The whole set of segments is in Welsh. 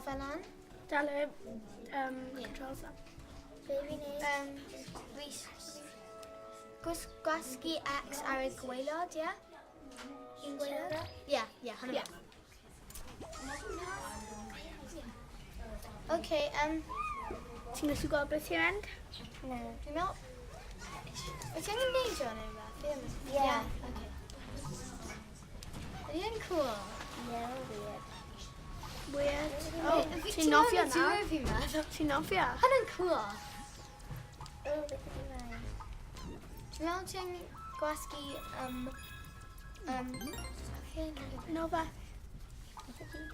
dal fe lan. Dal y controls lan. Be fi'n neud? Gwasgu X ar y gwaelod, ie? Un gwaelod? Ie, ie, hwnna. Ie. Ok, Ti'n gallu gweld beth ti'n mynd? Na. Dwi'n meddwl... Wyt ti angen neidio neu rhywbeth? Fi ddim yn- Ie. Ie, ok. Ydy e'n cool? Ie, weird. Weird. Oh, Fi- ti'n nofio meddwl nawr. dŵr, fi'n meddwl. Ti'n nofio. Hwnna'n cool. O, beth ydy mae? Dwi'n meddwl ti angen gwasgu... Nofa. Beth ydy? Un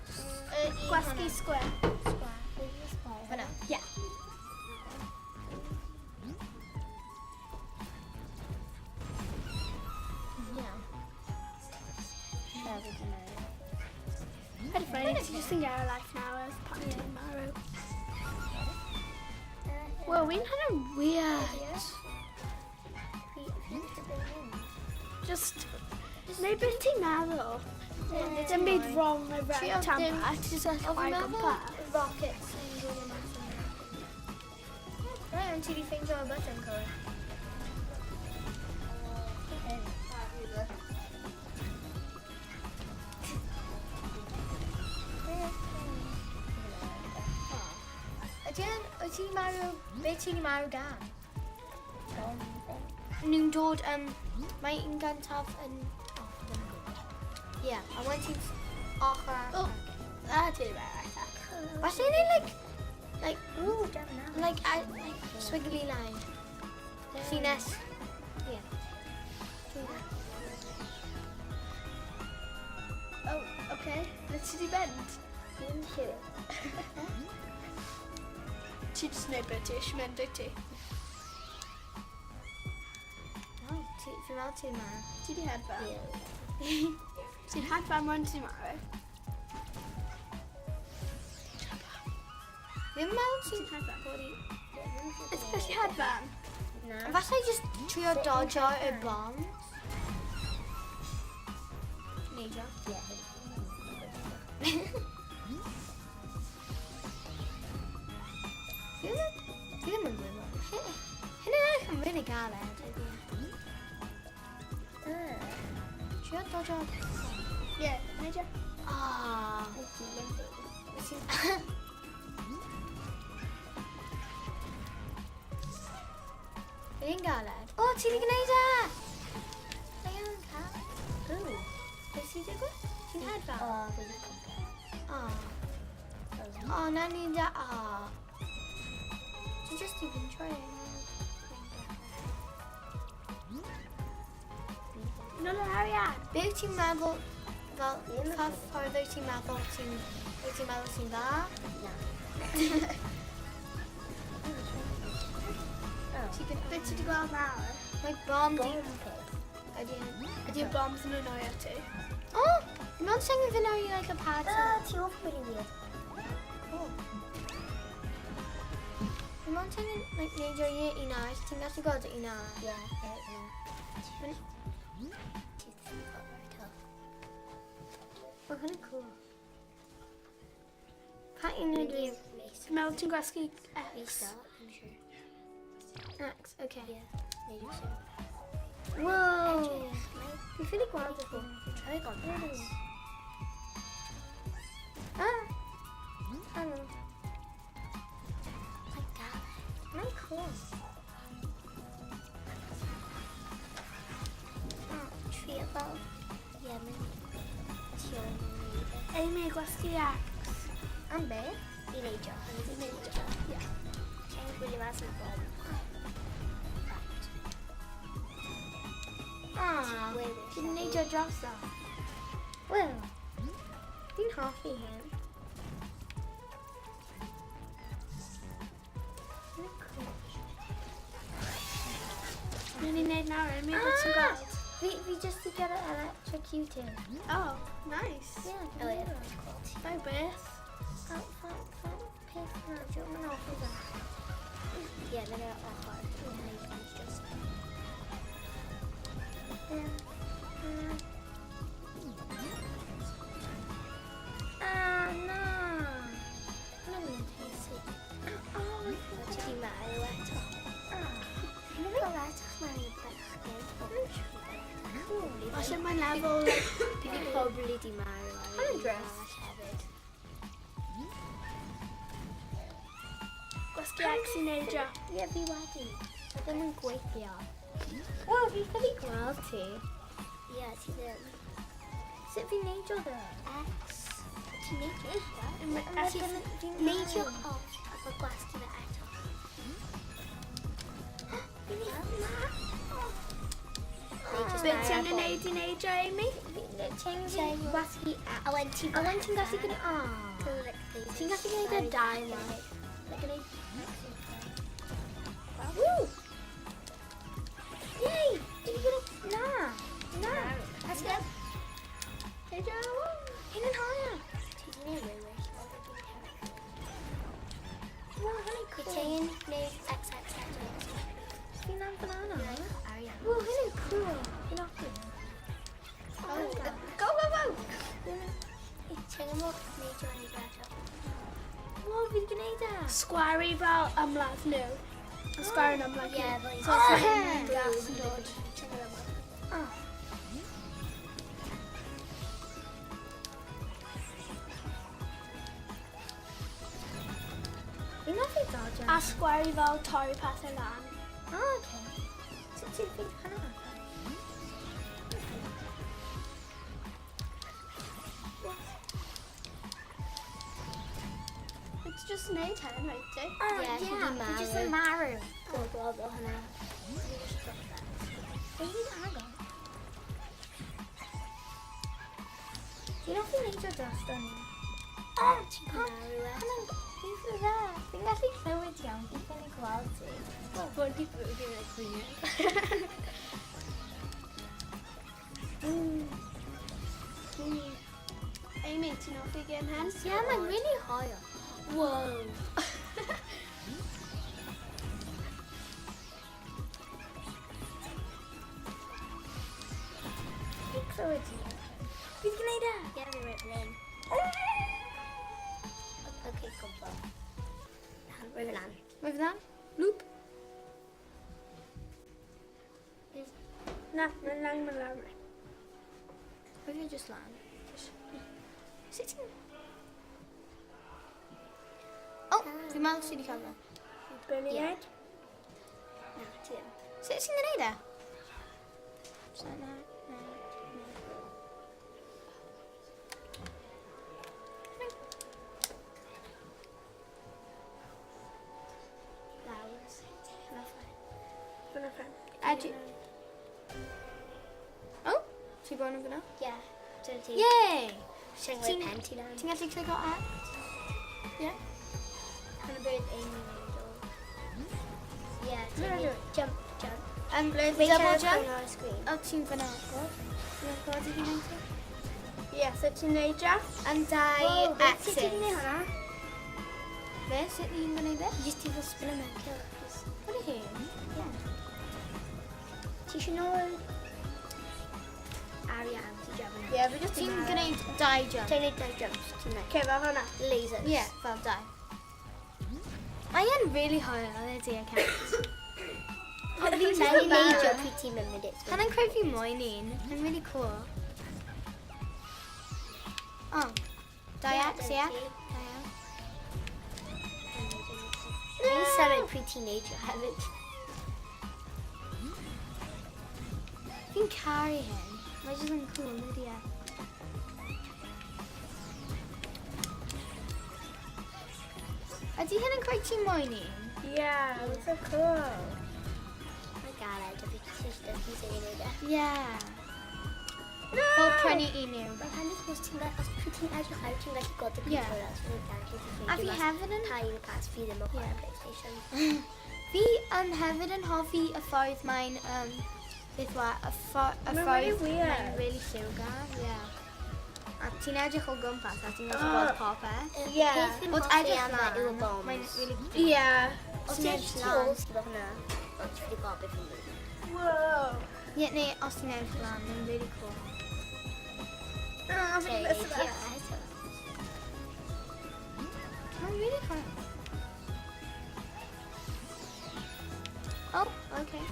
Gwasgu hwnna. square. Square. Beth ydy square? Hwnna. Ie. Ie. Na, fi di marw. Paid â phoeni, ti jyst yn gael life now as pan ti'n marw. Wel, fi'n hynny'n weird. Fi eisiau bod yn Just, neu beth ti'n meddwl? Dim byd wrong efo Trio tampa, dim- ti jyst yn O, fi'n chwarae meddwl gwmpas. rockets yn dod o mas yna. Right, ond ti di ffeindio y button cywir. Ydy yn, wyt ti'n marw, be ti'n marw gan? Nhw'n dod, mae un gyntaf yn, oh, ddim yn gwybod. Ie, yeah, a wedyn ti'n ochr Oh. arall. A ti wedi marw. Falle neu like, like, Ooh, damn na. like, like swiggly line. Llinell. Ie. Oh, okay. Le ti di mynd? Fi'n siŵr. Ti jyst neud beth ti eisiau mynd, wyt ti? Oh, fi'n meddwl ti'n marw. Ti di hedfan? Ti'n hedfan mwyn ti'n marw? Fi'n meddwl ti'n... Ti'n hedfan? Ydych chi'n gallu hedfan? Na. Falle just trio dodge y bombs. Neidio. Ie. Fi ddim yn gwybod. Hyn yn edrych yn really galed. ydi e? Trio dodge o... Ie, neidio. Ah. Mae dilyn fi. Wyt ti'n... Ydy'n galed? O, ti wedi gwneud e! Da iawn, Cat. Ooh. Beth sy'n digwydd? Ti'n hedfan? O, fi wedi cwmpo. O. O, na ni'n da... O. Ti just even try it. Nôl yr arian. Be wyt ti'n meddwl, fel, pa ffordd wyt ti'n meddwl ti'n, wyt ti'n meddwl ti'n dda? Na. Beth ti wedi gweld nawr? Mae bomb di... Bomb peth. Ydy yn... Ydy'r bombs yn annoio ti? O! Mae'n sy'n fynd ar i like a pad. Ah, ti off really weird. Cool. Mae'n sy'n like, neidio i un arall. Ti'n gallu gweld un arall? Ie, ie, ie. Mae'n- Ti ddim yn gwybod eto. Mae hwn yn cool. Pa un ydy? Ti'n meddwl ti'n gwasgu X? Restart, I'm sure. X, okay. Ie, neud i siŵr. Whoa! Edrych, mae... Fi ffili gweld y thing. Troi gwmpas. Ah! Hang on. Mae galed. Mae'n cool. O, trio fel... Ie, mae'n... Tu ôl yn neud e. Amy, gwasgu X. Am be? I neidio. I neidio. Ie. Ti'n gwylio mas yn bom. Right. Ah, Wait, ti'n neidio drosto. Wel, fi'n hoffi hyn. Mae'n cool. Dwi'n ni'n neud nawr, Amy, beth ti'n Ah! gweld? Fi just i gael electrocuted. Oh, nice. Yeah, Oh, ie, that's cool. Fel beth? Fel, fel, fel, peth na, dwi'n mynd hoffi fe. Ie, mae'n yr ochr. Dwi'n neud yn just... Ah, na. yn lefel, like, Fi di probably di marw ar Hwnna'n un dress. arall hefyd. Gwasgu X i neidio. Ie, fi wedi. Mae ddim yn gweithio. Wel, fi ffili gweld ti. Ie, ti ddim. Sut fi'n neidio ddo? X. Ti'n neidio? X. Ti ddim yn neidio off a fe gwasgu fe eto. Neu jyst Beth ti marw angen ar neud i neidio, Amy? Ti'n Gwasgu A, a wedyn ti'n A wedyn ti'n gallu gwneud... O. Ti'n gallu gwneud y dau 'ma. Woo! Yay! Dwi wedi gwneud... Na! Na! Let's go. Neidio! Hyn yn hwyl! Ti di neud rhywun. Wow, hynny'n cool. Ti'n neud X, X, X, X. Fi'n am banana. Arian. Wow, hynny'n cool. Fi'n hoffi. Oh, go, go, go! Ti'n gwybod neidio neidio eto. Wow, fi wedi gwneud e. Square i fel ymladd nhw. A square yn ymladd Ie, nhw. fel So, Oh. ti'n gas yn dod. Ti'n gwybod. Oh. Fi'n hoffi dodger. A square i fel torri pethau lan. Oh, okay. Sut ti'n ffeindio hwnna? Wyt ti just yn neud hyn, wyt ti? Oh, Ie, ti 'di yeah, fi jyst yn marw. Go, go, go, hwnna. Beth yw'n agor? Fi'n hoffi neidio dros ni. Oh, ti'n marw e. Hwnna'n... Fi'n ffili Fi'n gallu clywed iawn, fi'n ffili gweld ti. Bod di bod yn like Amy, ti'n hoffi game hen? Yeah, mae'n really hwyl. Whoa. Fi'n clywed ti. Fi wedi gwneud e. Ie, fi right fan hyn. Okay, gwybod. Lan, rhoi fe lan. Mae fe lan? Loop. Na, mae'n lan, mae'n lan. Mae fe just lan. Sut ti'n... Oh, fi'n meddwl ti wedi cael fe. Be ni'n Ie. neud? Na, ti ddim. Sut ti'n gwneud e? So, na, na, na. Lawr. Hwnna fine. Fyna ffen. Edu... Oh, ti bod yn fyna? Ie, dyna ti. Yay! Ti'n rhoi pen ti lan. Ti'n gallu clico X? Yeah. Hwnna beth Amy wneud o. Ie, ti'n Hwnna neud dwi. jump, jump. Double Rachel jump? ar y screen. O, ti'n fyna. Ti'n gwybod i fi wneud e? Ie, so ti'n neidio? Yn dau Whoa, beth X's. sut ti'n gwneud hwnna? Be? Sut ni'n gwneud beth? Just ti fel spin mewn cylch. What are you? Ie. Ti eisiau nôl arian ti drefn? Ie, fi just Ti'n gwneud dau jump. Ti'n gwneud dau jumps, ti'n gwneud Okay, fel hwnna. lasers. Ie, yeah, fel dau. Mae e'n really hwyl, ydy e, Cat. Ond fi'n Ti'n neidio pryd ti'n mynd it's Hynny'n creu fi moyn un. Yn really cool. Oh, dau X, ie? Dau X. Fi'n symud pryd ti'n neidio hefyd. Fi'n caru hyn. Mae jyst yn cool, ydy e? Ydy hyn yn creu ti moyn un? Yeah, it's so cool. Mae galed, a fi jyst dysgu sut i wneud e. Yeah. Fel prynu un yw. Mae'n kind of os ti'n os pryd ti'n edrych lawr, ti'n gallu gweld y Ie. controllers. Fi'n gallu A fi hefyd yn... Pa un cas fi ddim yn chwarae Ie. PlayStation. Fi hefyd yn hoffi y ffordd mae'n... Beth wa, y, y Mae'n ffordd really weird. mae'n really lliwgar. Yeah. A ti'n edrych o gwmpas a ti'n gallu gweld popeth. Ie. Peth fi'n Wrth hoffi edrych am e yw y lan, bombs. mae'n really... Yeah. Os ti'n ti'n edrych tu lan. ôl ti fel hwnna, ond ti'n wedi gweld beth fi'n mynd. Whoa. Ie, neu os ti'n edrych lan, mae'n really cool. Oh, fi'n Ie, miss fe. eto. Mae'n really cool. Oh, okay.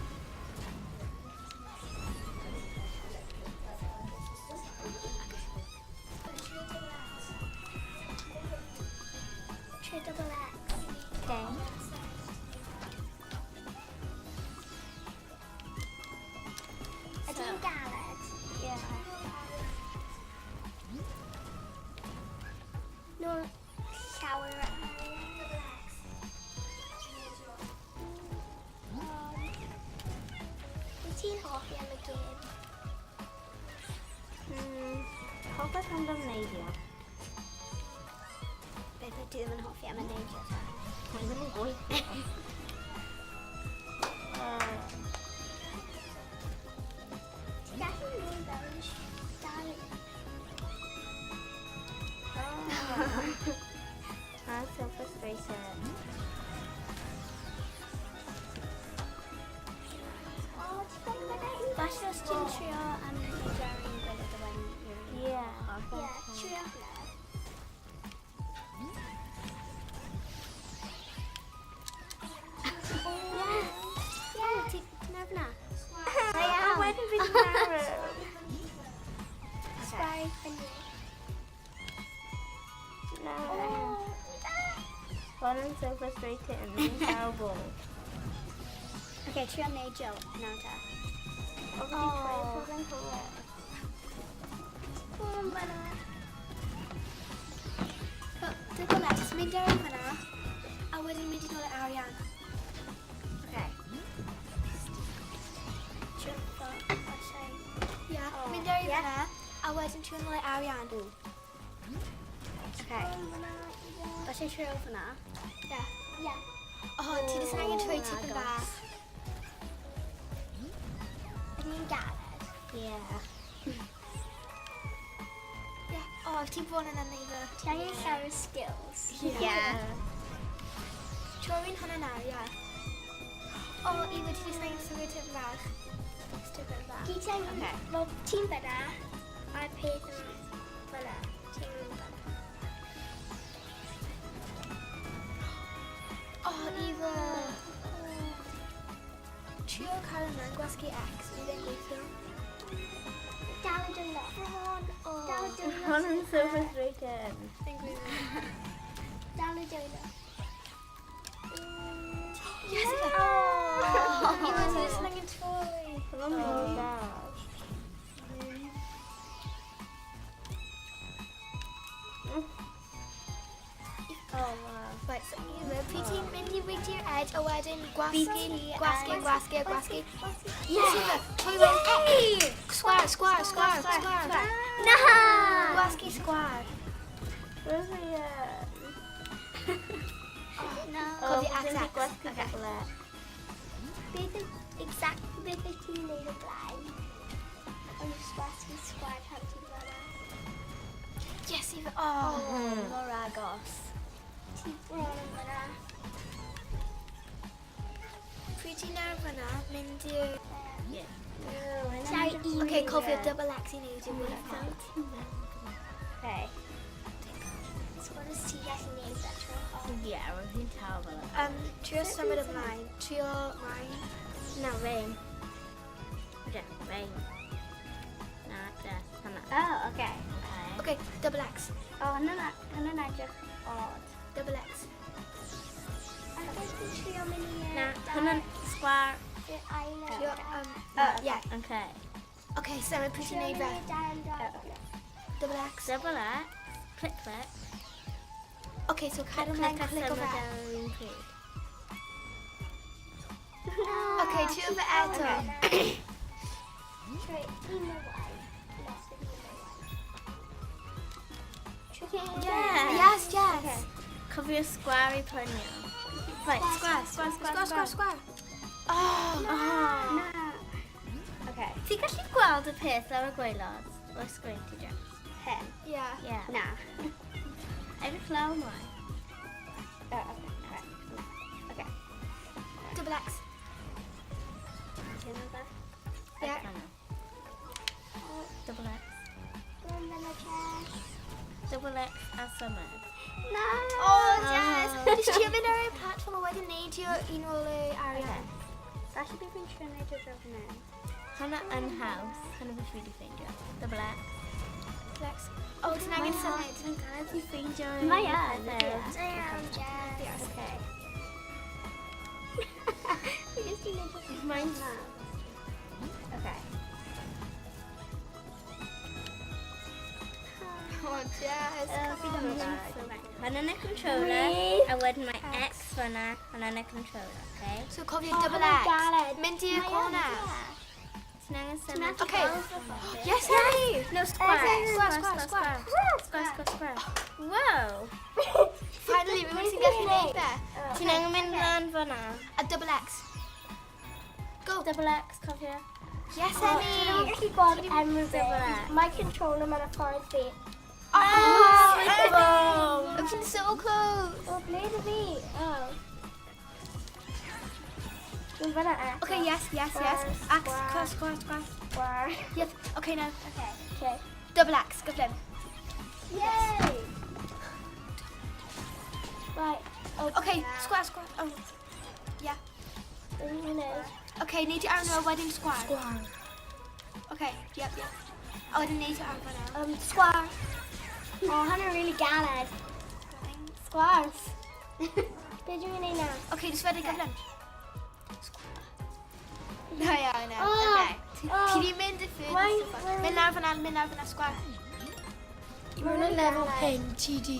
ond am neidio. Beth wyt ti ddim yn hoffi am y neidio ta? Mae ddim yn gweithio. Ti'n gallu mynd fel yn dal. I'm so frustrated. O, ti'n gallu mynd i... Falle os ti'n trio am neidio ar un gwaelod a wedyn i'r un. Yeah. Ie, trio hwnna. Ie. Ie, ti'n nef na. Da iawn. Wedyn fi'n marw. Sgwâr fyny. No. Well, I'm so frustrated and really terrible. Oce, trio neidio nawr ta. Oh. Boom, fyna. Double X, mynd ar un fyna, a wedyn mynd i nôl y arian. Oce. Trio fel, falle. Ie, Oh, mynd ar un ie. fyna, a wedyn trio nôl y arian. Oce. Falle trio fyna. Ie. Ie. O, ti jyst yn angen troi tipyn bach. Ydyn ni'n galed? Yeah. Ie. O, ti bron yn yna. Ti angen llawer o skills. Yeah. Troi'n hwnna nawr, ie. O, Eva, ti jyst angen symud tipyn bach. Just tipyn bach. Gyd ti angen... Ocê. Wel, ti'n fyna, a'r peth yn fyna. Ti'n fyna. O, Eva. Trio cael yna, gwasgu X, bydd e'n gweithio. Dal y dwylo. Bron o. Dal y dwylo. I'm so frustrated. Fe'n gweithio. Dal y dwylo. Yes, Eva. Oh. Eva, ti jyst yn angen troi. Oh my gosh. Oh wow. Right, so Eva, pryd ti'n mynd i weithio'r edge, a wedyn gwasgu, gwasgu, gwasgu, gwasgu. Yes, Eva, troi wedyn. Square, square, square, square. Na! Gwasgu square. Where's the No. Oh, Cofio X, X. Gwasgu Okay. double X. Beth yw exact beth wyt ti'n neud o blaen? Ond jyst gwasgu sgwâr pan ti'n fyna. Yes, Eva. Oh. Mor agos. Ti bron yn fyna. Pryd ti'n ar fyna, mynd i'r... Yeah. Sorry, un Okay, cofio double X i neud i weithio. Okay. So what os ti gallu neud that tro? Yeah, roedd hi'n terrible. Trio symud ymlaen. Trio mlaen. Na, rain. Yeah, rain. Na, yeah, hwnna. Oh, okay. Okay. Okay, double X. O, hwnna'n edrych odd. Double X. A beth ti'n trio mynd i... Na, hwnna'n square. I'r ail Trio, Oh, yeah. Okay. Okay, symud pryd ti'n neud fe. Double X. Double X. Click, click. Okay, so cadw ymlaen, Click a click o symud fe. ar yr un pryd. Okay, trio fe eto. Trwy un o'r waith. Less than un o'r waith. Yeah. Yes, yes. Cofio square i pwnio. Right, Square, square, square, square, square. Oh, Oh. Na. Okay. Ti'n gallu gweld y peth ar y gwaelod o'r sgrin ti just? Hyn. yeah. Yeah. Na. Edrych lawr mwy. Oh, okay. Okay. Double X. Ti'n meddwl? Yeah. Double X. Bron fyna, Jess. Double X a symud. Na! Oh, yes. Just trio fynd ar y platform a wedyn neidio un ôl y arian. Falle bydd fi'n trio neud o draw fan hyn. Hwnna yn haws. Hwnna beth fi wedi ffeindio. Double X. Double X. Oh, ti'n angen symud. Mae'n galed i ffeindio. Mae yn, pethau. ie. Da iawn, Jess. Yes. Okay. Fi jyst i neud o Mae'n... Na. Okay. Oh, Jess. Fi Come ddim on. yn Hwnna'n y controller, a wedyn mae X fyna, hwnna'n y controller, okay? So cofio Oh, double hwnna'n X. galed. Mynd i'r Mae yn, corner. ie. Ti'n angen symud. Okay. Yes, Emmy! No, square. Square, square, square. Square, square, square. Wow. Finally, fi wedi ti'n gallu gwneud e. Ti'n angen mynd lan fyna. A double X. Go. Double X, cofio. Yes, Dwi'n Emmy! gallu gweld unrhyw Double beth. X. Mae controller mewn y ffordd fi. Oh, Oh. Looking so close. O, ble ydw fi? Oh. Dwi'n fyna e. Okay, yes, yes, yes. Square, X, square, square, square. Square. Yes. Okay, now. Okay. Okay. Double X, gyflym. Yay! Right. Oh, Okay, square, square. Oh, yeah. Beth yw'n gwneud? Okay, neidio arno a wedyn square. Square. Okay, yep, yep. A wedyn neidio arno fan'na. Square. Oh, hwnna'n really galed. Squares. Be dwi'n gwneud nawr? Okay, just wedyn gyflym. No, yeah, I know. Oh, Okay. Ti di mynd y ffyrdd. Mynd lawr fan'na, mynd lawr fan'na, square. Mewn y lefel hyn, ti di...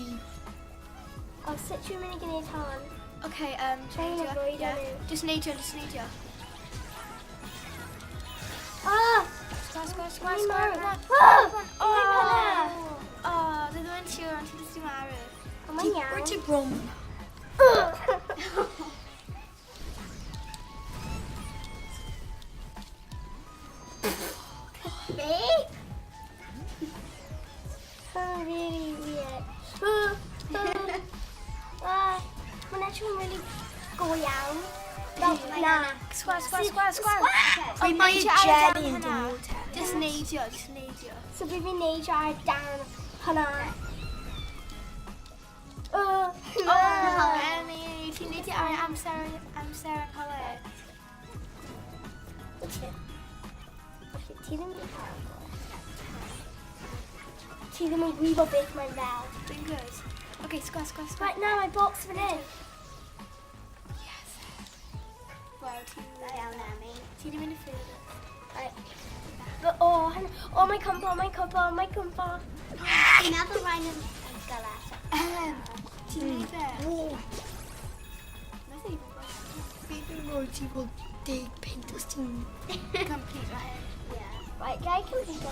O, sut dwi'n mynd i gwneud hon? Okay, Trying to neidio, avoid yeah. nhw. Just neidio, just neidio. Oh! Square, square, square, Dwi'n square. marw. Come on. Oh! Come on. Oh! Oh, oh, dwi ddim yn siŵr, ond ti jyst di marw. O, mae'n iawn. Wyt ti bron? Be? Hwnna'n really weird. Ah, Mae'n edrych yn really go iawn. Fel, na. Square, square, square, square. Pryd mae neidio ar y jelly darn yn hwnna. dod. Just neidio, just neidio. So fi fi'n neidio ar dan hwnna. Oh, Emmy, ti'n neidio ar amser, amser yn coleg. Okay, ti ddim yn Ti ddim yn gwybod beth mae'n fel. Dwi'n good. Okay, square, square, square. Right now, mae box fan hyn. Yes. Wow, ti'n... Da iawn, Emmy. Ti di mynd y ffyrdd. Right. But, oh, hynna- oh, mae'n cwmpo, mae'n cwmpo, mae'n cwmpo. Ti'n meddwl rhain yn galed. Ellen, ti'n neud e? Wo, Nath e even gwaith. beth yw'n rhoi ti fel 10 punt os ti'n... Complete o hyn. Yeah. Right, gai complete o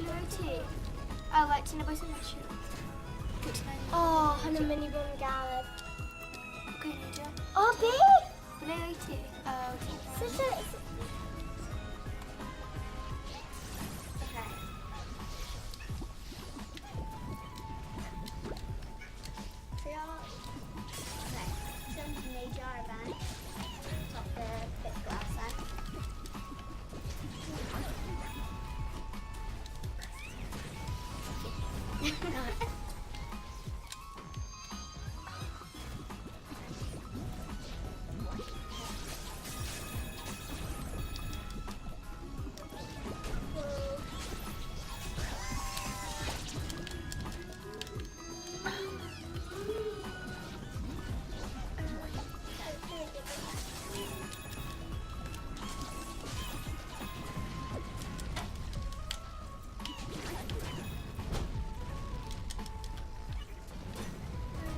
Ble wyt ti? Oh, right, ti'n y bwys yn siŵr. Good to know. Oh, hynny'n mynd i fod yn galed. Okay, neidio. Oh, be? Ble wyt ti? Oh, ti'n Sut y... Okay. Trio. Okay. So neidio ar ben. Top y bit glas e.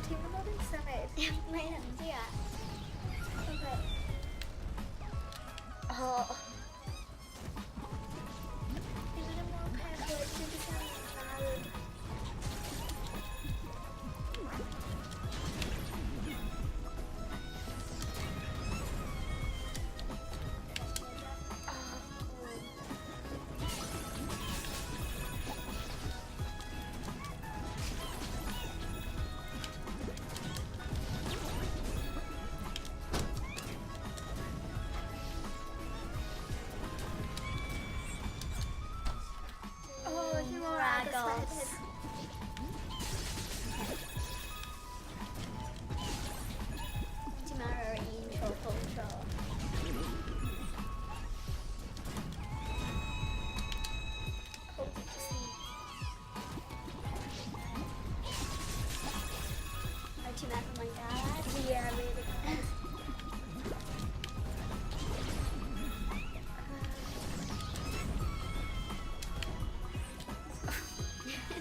Ti'n mynd bod yn symud? Mae'n ymddi Okay. Oh. Fi'n mynd mor pebble, ti'n mynd marw. Oh, dwi'n mor agos Agos. wedyn. Ti'n marw ar un tro, pob tro. Wyt ti'n meddwl mae'n galed? Yeah, really galed.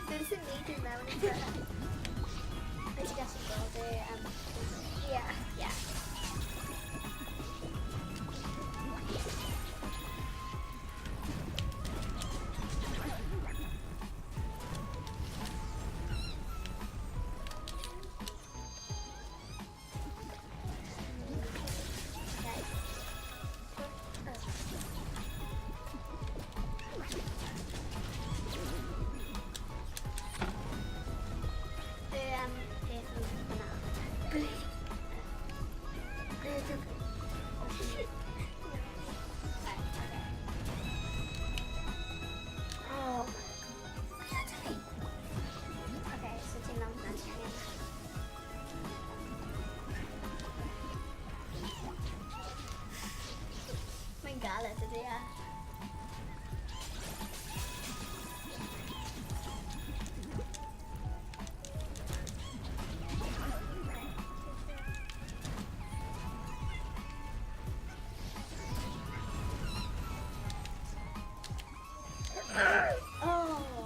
There's a need in mewn i Wyt ti'n gallu gweld y... Yeah. Yeah. deall. Oh.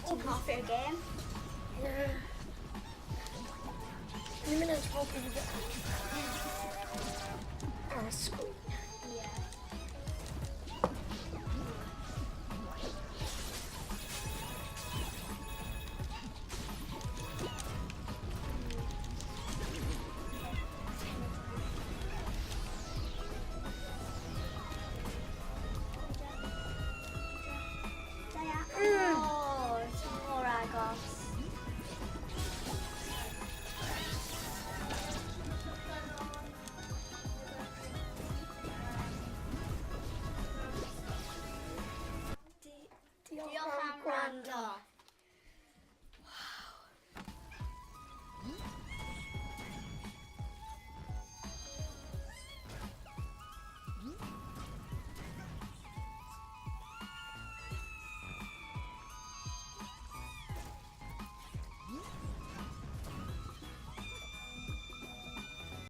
Ti'n hoffi'r gêm? Ni'n mynd at hoffi fi ar y sgwr.